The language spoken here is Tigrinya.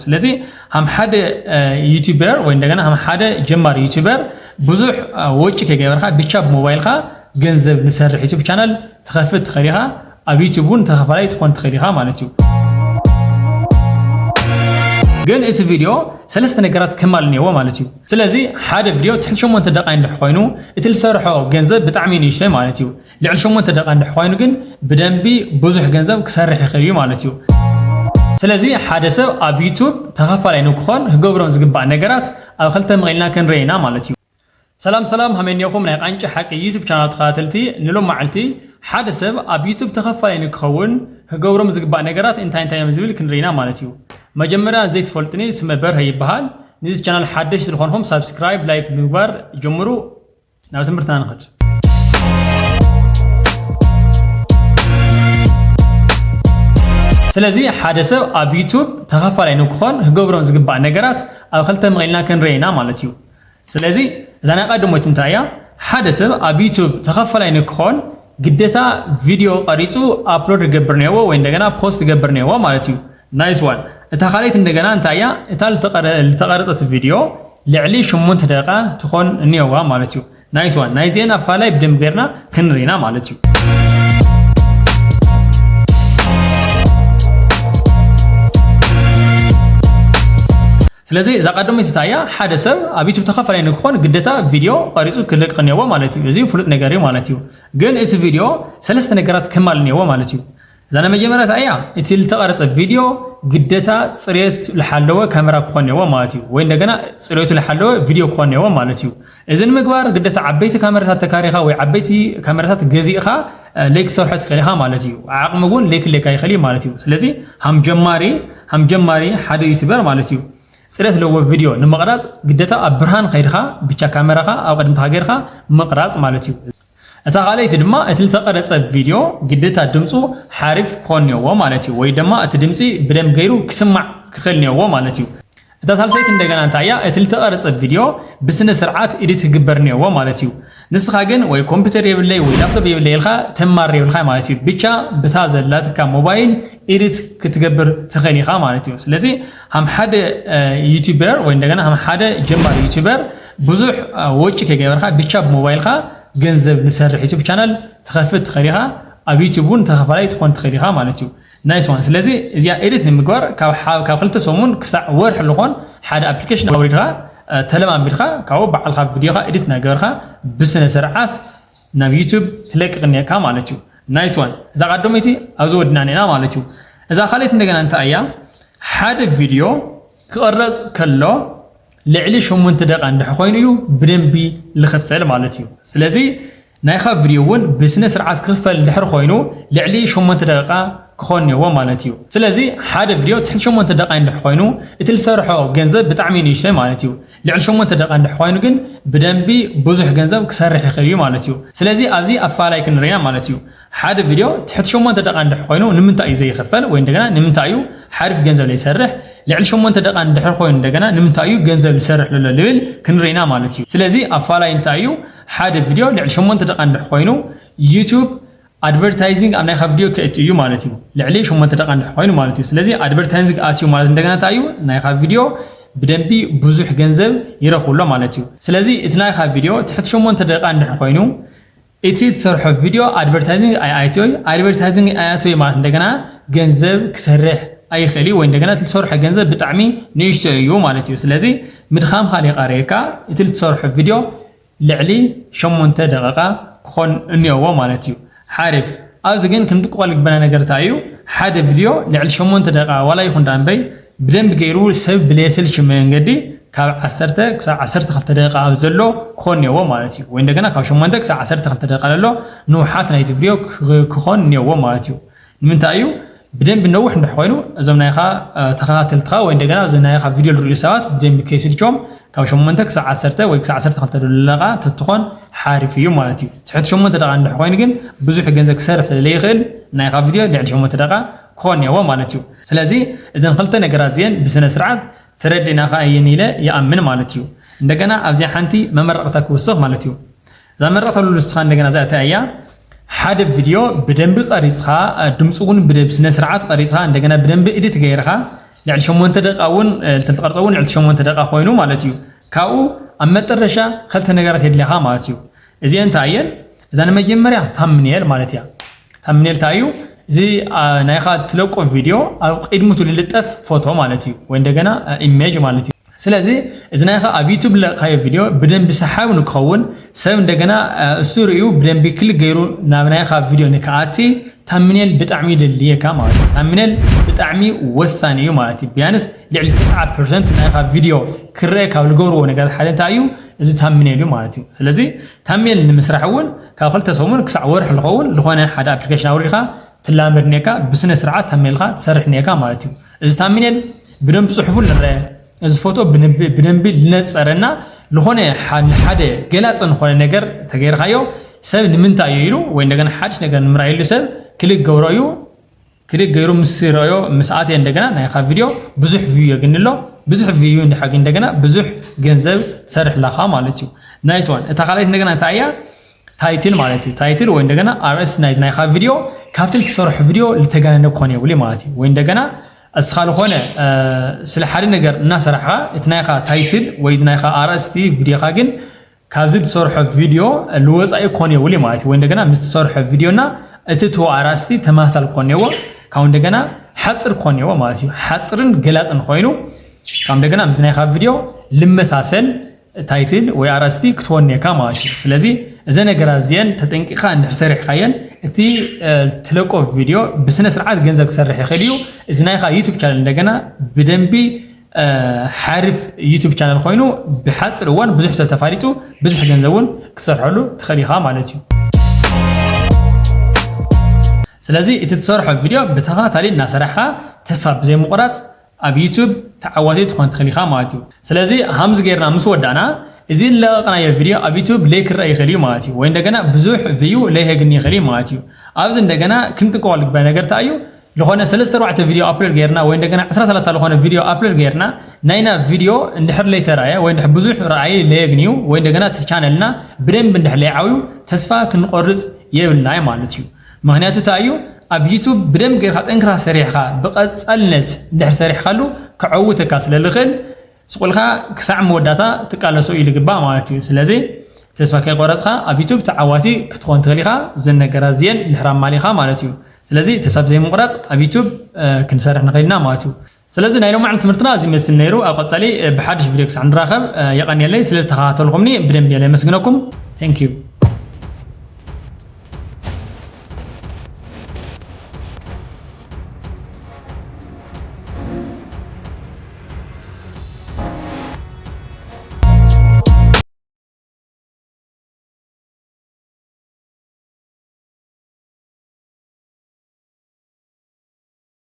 ስለዚ ሃም ሓደ ዩቲበር ወይ እንደገና ሃም ሓደ ጀማሪ ዩቲበር ብዙሕ ወጪ ከይገበርካ ብቻ ብሞባይልካ ገንዘብ ንሰርሕ ዩቲብ ቻናል ትኸፍት ትኽእል ኢኻ። ኣብ ዩቲብ እውን ተኸፋላይ ትኾን ትኽእል ኢኻ ማለት እዩ። ግን እቲ ቪድዮ ሰለስተ ነገራት ክማል እኒአዎ ማለት እዩ። ስለዚ ሓደ ቪድዮ ትሕቲ ሸሞንተ ደቃይ እንድሕ ኮይኑ እቲ ዝሰርሖ ገንዘብ ብጣዕሚ ንእሽተይ ማለት እዩ። ልዕሊ ሸሞንተ ደቃ እንድሕ ኮይኑ ግን ብደንቢ ብዙሕ ገንዘብ ክሰርሕ ይኽእል እዩ ማለት እዩ። ስለዚ ሓደ ሰብ ኣብ ዩቱብ ተኸፋላይ ንክኾን ክገብሮም ዝግባእ ነገራት ኣብ ክልተ መቒልና ክንርኢ ኢና ማለት እዩ። ሰላም ሰላም፣ ሃመይ እኒኦኹም ናይ ቃንጫ ሓቂ ዩቱብ ቻናል ተኸታተልቲ። ንሎም መዓልቲ ሓደ ሰብ ኣብ ዩቱብ ተኸፋላይ ንክኸውን ክገብሮም ዝግባእ ነገራት እንታይ እንታይ እዮም ዝብል ክንርኢ ኢና ማለት እዩ። መጀመርያ ዘይትፈልጥኒ ስመ በርሀ ይበሃል። ንዚ ቻናል ሓደሽ ዝኾንኹም ሳብስክራይብ፣ ላይክ ብምግባር ጀምሩ። ናብ ትምህርትና ንኸድ። ስለዚ ሓደ ሰብ ኣብ ዩቱብ ተኸፋላይ ንክኾን ክገብሮም ዝግባእ ነገራት ኣብ ክልተ መቒልና ክንርኢ ኢና ማለት እዩ። ስለዚ እዛ ናይ ቀዳሞይቲ እንታይ እያ? ሓደ ሰብ ኣብ ዩቱብ ተኸፋላይ ንክኾን ግዴታ ቪድዮ ቀሪጹ ኣፕሎድ ክገብር እኒኦዎ ወይ እንደገና ፖስት ክገብር እኒኦዎ ማለት እዩ። ናይስ ዋን። እታ ካልኣይቲ እንደገና እንታይ እያ? እታ ልተቐረ-፣ ልተቐረጸት ቪድዮ ልዕሊ ሸሞንተ ደቂቃ ትኾን እኒኦዋ ማለት እዩ። ናይስ ዋን። ናይዚአን ኣፋላይ ብደንብ ጌርና ክንርኢና ማለት እዩ። ስለዚ እዛ ቀዳመይቲ እንታይ እያ? ሓደ ሰብ ኣብ ዩቱብ ተኸፋላይ ንክኾን ግዴታ ቪድዮ ቀሪጹ ክልቅቕ እኒኦዎ ማለት እዩ። እዚ ፍሉጥ ነገር እዩ ማለት እዩ። ግን እቲ ቪድዮ ሰለስተ ነገራት ክማል እኒኦዎ ማለት እዩ። እዛ ናይ መጀመርያ እንታይ እያ? እቲ ዝተቐረጸ ቪድዮ ግዴታ ጽሬት ዝሓለወ ካሜራ ክኾን እኒኦዎ ማለት እዩ። ወይ እንደገና ጽሬቱ ዝሓለወ ቪድዮ ክኾን እኒኦዎ ማለት እዩ። እዚ ንምግባር ግዴታ ዓበይቲ ካሜራታት ተካሪኻ ወይ ዓበይቲ ካሜራታት ገዚእኻ፣ እ፣ ሌክ ክትሰርሖ ትኽእል ኢኻ ማለት እዩ። ዓቕሚ እውን ሌክ ሌካ ይኽእል እዩ ማለት እዩ። ስለዚ ሃም ጀማሪ፣ ሃም ጀማሪ ሓደ ዩቱበር ማለት እዩ። ጽሬት ዘለዎ ቪድዮ ንምቕራጽ ግዴታ ኣብ ብርሃን ከይድኻ ብቻ ካሜራኻ ኣብ ቅድሚትኻ ጌርካ ምቕራጽ ማለት እዩ። እታ ካልኣይቲ ድማ እቲ ዝተቐረጸ ቪድዮ ግዴታ ድምፁ ሓሪፍ ክኾን እኒኦዎ ማለት እዩ። ወይ ድማ እቲ ድምፂ ብደንብ ገይሩ ክስማዕ ክኽእል እኒኦዎ ማለት እዩ። እታ ሳልሰይቲ እንደገና እንታይ እያ? እቲ ዝተቐረጸ ቪድዮ ብስነ ስርዓት ኤዲት ክግበር እኒኦዎ ማለት እዩ። ንስኻ ግን ወይ ኮምፒውተር የብለይ ወይ ላፕቶፕ የብለይ ኢልካ ተማር የብልካ ማለት እዩ። ብቻ ብታ ዘላትካ ሞባይል ኤዲት ክትገብር ትኽእል ኢኻ ማለት እዩ። ስለዚ ሃም ሓደ፣ እ፣ ዩቲዩበር ወይ እንደገና ሃም ሓደ ጀማሪ ዩቲዩበር ብዙሕ፣ እ፣ ወጪ ከይገበርካ ብቻ ብሞባይልካ ገንዘብ ንሰርሕ ዩቲዩብ ቻናል ትኸፍት ትኽእል ኢኻ። ኣብ ዩቲዩብ እውን ተኸፋላይ ትኾን ትኽእል ኢኻ ማለት እዩ። ናይስ ዋን። ስለዚ እዚኣ ኤዲት ንምግባር ካብ ሓ-፣ ካብ ክልተ ሰሙን ክሳዕ ወርሒ ዝኾን ሓደ ኣፕሊኬሽን ኣውሪድካ፣ እ፣ ተለማሚድካ ካብኡ ባዕልካ ቪድዮኻ ኤዲት እናገበርካ ብስነ ስርዓት ናብ ዩቲዩብ ትለቅቕ እኒአካ ማለት እዩ። ናይስ ዋን። እዛ ቀዳመይቲ ኣብዚ ወዲና እኒና ማለት እዩ። እዛ ካልኣይቲ እንደገና እንታይ እያ? ሓደ ቪድዮ ክቕረጽ ከሎ ልዕሊ ሸሞንተ ደቂቃ እንድሕር ኮይኑ እዩ ብደንቢ ዝኽፈል ማለት እዩ። ስለዚ ናይኻ ቪድዮ እውን ብስነ ስርዓት ክኽፈል እንድሕር ኮይኑ ልዕሊ ሸሞንተ ደቂቃ ክኾን እኒኦዎ ማለት እዩ። ስለዚ ሓደ ቪድዮ ትሕቲ ሸሞንተ ደቂቃ እንድሕር ኮይኑ እቲ ዝሰርሖ ገንዘብ ብጣዕሚ ንእሽተይ ማለት እዩ። ልዕሊ ሸሞንተ ደቂቃ እንድሕር ኮይኑ ግን ብደንቢ ብዙሕ ገንዘብ ክሰርሕ ይኽእል እዩ ማለት እዩ። ስለዚ ኣብዚ ኣፋላይ ክንርኢና ማለት እዩ። ሓደ ቪድዮ ትሕቲ ሸሞንተ ደቂቃ እንድሕር ኮይኑ ንምንታይ እዩ ዘይኽፈል ወይ እንደገና ንምንታይ እዩ ሓሪፍ ገንዘብ ዘይሰርሕ? ልዕሊ ሸሞንተ ደቂቃ እንድሕር ኮይኑ እንደገና ንምንታይ እዩ ገንዘብ ዝሰርሕ ዘሎ ዝብል ክንርኢና ማለት እዩ። ስለዚ ኣፋላይ እንታይ እዩ? ሓደ ቪድዮ ልዕሊ ሸሞንተ ደቂቃ እንድሕር ኮይኑ ዩቱብ ኣድቨርታይዚንግ ኣብ ናይኻ ቪድዮ ከእቲ እዩ ማለት እዩ። ልዕሊ ሸሞንተ ደቂቃ እንድሕር ኮይኑ ማለት እዩ። ስለዚ ኣድቨርታይዚንግ ኣትዩ ማለት እንደገና እንታይ እዩ? ናይኻ ቪድዮ ብደንቢ ብዙሕ ገንዘብ ይረኽብሎ ማለት እዩ። ስለዚ እቲ ናይኻ ቪድዮ ትሕቲ ሸሞንተ ደቂቃ እንድሕር ኮይኑ እቲ ትሰርሖ ቪድዮ ኣድቨርታይዚንግ ኣይኣትዮ፣ ኣድቨርታይዚንግ ኣይኣትዮ ማለት እንደገና ገንዘብ ክሰርሕ ኣይኽእል እዩ፣ ወይ እንደገና እቲ ዝሰርሖ ገንዘብ ብጣዕሚ ንእሽቶ እዩ ማለት እዩ። ስለዚ ምድኻምካ ሊቃረየካ እቲ ትሰርሖ ቪድዮ ልዕሊ ሸሞንተ ደቂቃ ክኾን እኒኦዎ ማለት እዩ። ሓሪፍ። ኣብዚ ግን ክንጥቅቆ ዝግበና ነገር እንታይ እዩ? ሓደ ቪድዮ ልዕሊ ሸሞንተ ደቂቃ ዋላ ይኹን ደኣ እምበይ ብደንቢ ገይሩ ሰብ ብለየሰልች መንገዲ ካብ ዓሰርተ ክሳብ ዓሰርተ ክልተ ደቂቃ ኣብ ዘሎ ክኾን እኒኦዎ ማለት እዩ። ወይ እንደገና ካብ ሸሞንተ ክሳብ ዓሰርተ ክልተ ደቂቃ ዘሎ ንውሓት ናይቲ ቪድዮ ክኽ-፣ ክኾን እኒኦዎ ማለት እዩ። ንምንታይ እዩ? ብደንቢ ነዊሕ እንድሕር ኮይኑ እዞም ናይኻ፣ እ፣ ተኸታተልትኻ ወይ እንደገና እዞም ናይኻ ቪድዮ ዝርእዩ ሰባት ብደንቢ ከይስልችዎም ካብ ሸሞንተ ክሳብ ዓሰርተ ወይ ክሳብ ዓሰርተ ክልተ ደቂቃ ተትኾን ሓሪፍ እዩ ማለት እዩ። ትሕቲ ሸሞንተ ደቂቃ እንድሕር ኮይኑ ግን ብዙሕ ገንዘብ ክሰርሕ ስለ ዘይኽእል ናይኻ ቪድዮ ልዕሊ ሸሞንተ ደቂቃ ክኾን እኒኦዎ ማለት እዩ። ስለዚ እዘን ክልተ ነገራት እዚአን ብስነ ስርዓት ተረዲእናኻ እየን ኢለ ይኣምን ማለት እዩ። እንደገና ኣብዚኣ ሓንቲ መመረቕታ ክውስኽ ማለት እዩ። እዛ መረቕታ ሉሉ ንስኻ እንደገና እዚኣ እንታይ እያ? ሓደ ቪድዮ ብደንቢ ቀሪጽኻ፣ ድምፁ እውን ብደ-፣ ብስነ ስርዓት ቀሪጽኻ፣ እንደገና ብደንቢ ኤዲት ገይርኻ፣ ልዕሊ ሸሞንተ ደቂቃ እውን ልትቀርፀ እውን ልዕሊ ሸሞንተ ደቂቃ ኮይኑ ማለት እዩ። ካብኡ ኣብ መጠረሻ ክልተ ነገራት የድልያኻ ማለት እዩ። እዚአን እንታይ እየን? እዛ ንመጀመርያ ታምኔል ማለት እያ። ታምኔል እንታይ እዩ? እዚ ናይኻ ትለቆ ቪድዮ ኣብ ቅድምቱ ልልጠፍ ፎቶ ማለት እዩ፣ ወይ እንደገና ኢሜጅ ማለት እዩ። ስለዚ እዚ ናይኻ ኣብ ዩቱብ ለቕካዮ ቪድዮ ብደንቢ ሰሓቢ ንክኸውን፣ ሰብ እንደገና እሱ ርእዩ ብደንቢ ክልክ ገይሩ ናብ ናይኻ ቪድዮ ንክኣቲ ታምኔል ብጣዕሚ ደልየካ ማለት እዩ። ታምኔል ብጣዕሚ ወሳኒ እዩ ማለት እዩ። ቢያንስ ልዕሊ ተስዓ ፐርሰንት ናይኻ ቪድዮ ክረአ ካብ ዝገብርዎ ነገራት ሓደ እንታይ እዩ? እዚ ታምኔል እዩ ማለት እዩ። ስለዚ ታምኔል ንምስራሕ እውን ካብ ክልተ ሰሙን ክሳዕ ወርሒ ዝኸውን ዝኾነ ሓደ ኣፕሊኬሽን ኣውሪድካ ትላመድ ኔካ፣ ብስነ ስርዓት ታምኔልካ ትሰርሕ ኔካ ማለት እዩ። እዚ ታምኔል ብደንቢ ፅሑፉ ንረአ፣ እዚ ፎቶ ብደንቢ ዝነፀረና ዝኾነ ንሓደ ገላፂ ዝኾነ ነገር ተገይርካዮ ሰብ ንምንታይ እዩ ኢሉ ወይ እንደገና ሓድሽ ነገር ንምርኣየሉ ሰብ ክልክ ገብሮ እዩ። ክልክ ገይሩ ምስ ረዮ ምስ ኣትየ እንደገና ናይኻ ቪድዮ ብዙሕ ቪዩ የግኒ ኣሎ። ብዙሕ ቪዩ እንድሕር እንደገና ብዙሕ ገንዘብ ትሰርሕ ኣለኻ ማለት እዩ። ናይስ ዋን። እታ ካልኣይት እንደገና እንታይ እያ? ታይትል ማለት እዩ። ታይትል ወይ እንደገና ኣርእስቲ ናይዚ ናይኻ ቪድዮ ካብቲ ልትሰርሖ ቪድዮ ልተጋነነ ክኾን የብሉ ማለት እዩ። ወይ እንደገና እስኻ ዝኾነ ስለ ሓደ ነገር እናሰራሕኻ እቲ ናይኻ ታይትል ወይ ናይኻ ኣርእስቲ ቪድዮኻ ግን ካብዚ ትሰርሖ ቪድዮ ልወፃኢ ክኾን የብሉ ማለት እዩ። ወይ እንደገና ምስ ትሰርሖ ቪድዮና እቲ ትዎ ኣርእስቲ ተመሳሳሊ ክኾን የዎ። ካብ እንደገና ሓፅር ክኾን የዎ ማለት እዩ። ሓፅርን ገላፅን ኮይኑ ካብ እንደገና ምስ ናይኻ ቪድዮ ልመሳሰል ታይትል ወይ ኣርእስቲ ክትወነካ ማለት እዩ። ስለዚ እዚ ነገራት እዚአን ተጠንቂቕካ እንድሕር ሰሪሕካየን እቲ ትለቆ ቪድዮ ብስነ ስርዓት ገንዘብ ክሰርሕ ይኽእል እዩ። እዚ ናይኻ ዩቱብ ቻነል እንደገና ብደንቢ ሓሪፍ ዩቱብ ቻነል ኮይኑ ብሓፅር እዋን ብዙሕ ሰብ ተፋሊጡ ብዙሕ ገንዘብ እውን ክትሰርሐሉ ትኽእል ኢኻ ማለት እዩ። ስለዚ እቲ ትሰርሖ ቪድዮ ብተኸታታሊ እናሰራሕካ ተስፋ ብዘይምቑራፅ ኣብ ዩቱብ ተዓዋቲ ትኾን ትኽእል ኢኻ ማለት እዩ። ስለዚ ሃምዚ ጌርና ምስ ወዳእና እዚ ለቐቕናዮ ቪድዮ ኣብ ዩቱብ ለይክረአ ይኽእል እዩ ማለት እዩ። ወይ እንደገና ብዙሕ ቪዩ ለይሄግኒ ይኽእል እዩ ማለት እዩ። ኣብዚ እንደገና ክንጥንቀቐሉ ዝግባእ ነገር እንታይ እዩ? ዝኾነ ሰለስተ ኣርባዕተ ቪድዮ ኣፕሎድ ጌርና ወይ እንደገና ዕስራ ሰላሳ ዝኾነ ቪድዮ ኣፕሎድ ጌርና ናይና ቪድዮ እንድሕር ለይተራየ ወይ እንድሕር ብዙሕ ረኣይ ለየግንዩ ወይ እንደገና እቲ ቻነልና ብደንብ እንድሕር ለይዓብዩ ተስፋ ክንቆርፅ የብልናይ ማለት እዩ። ምክንያቱ እንታይ እዩ? ኣብ ዩቱብ ብደንብ ጌርካ ጠንክራ ሰሪሕካ ብቐፃልነት እንድሕር ሰሪሕካሉ ክዐውተካ ስለ ዝኽእል ስቁልካ ክሳዕ መወዳእታ ትቃለሶ እዩ ልግባእ ማለት እዩ። ስለዚ ተስፋ ከይቆረፅካ ኣብ ዩቱብ ተዓዋቲ ክትኾን ትኽእል ኢኻ። እዘን ነገራት እዚአን እንድሕር ኣማሊኻ ማለት እዩ። ስለዚ ተስፋ ብዘይምቁራፅ ኣብ ዩቱብ ክንሰርሕ ንኽእል ኢና ማለት እዩ። ስለዚ ናይ ሎማዕንቲ ትምህርትና እዚ መስል ነይሩ። ኣብ ቀፃሊ ብሓድሽ ቪድዮ ክሳዕ ንራኸብ የቐንየለይ ስለ ዝተኸታተልኩምኒ ብደንብ እየ ለመስግነኩም። Thank you።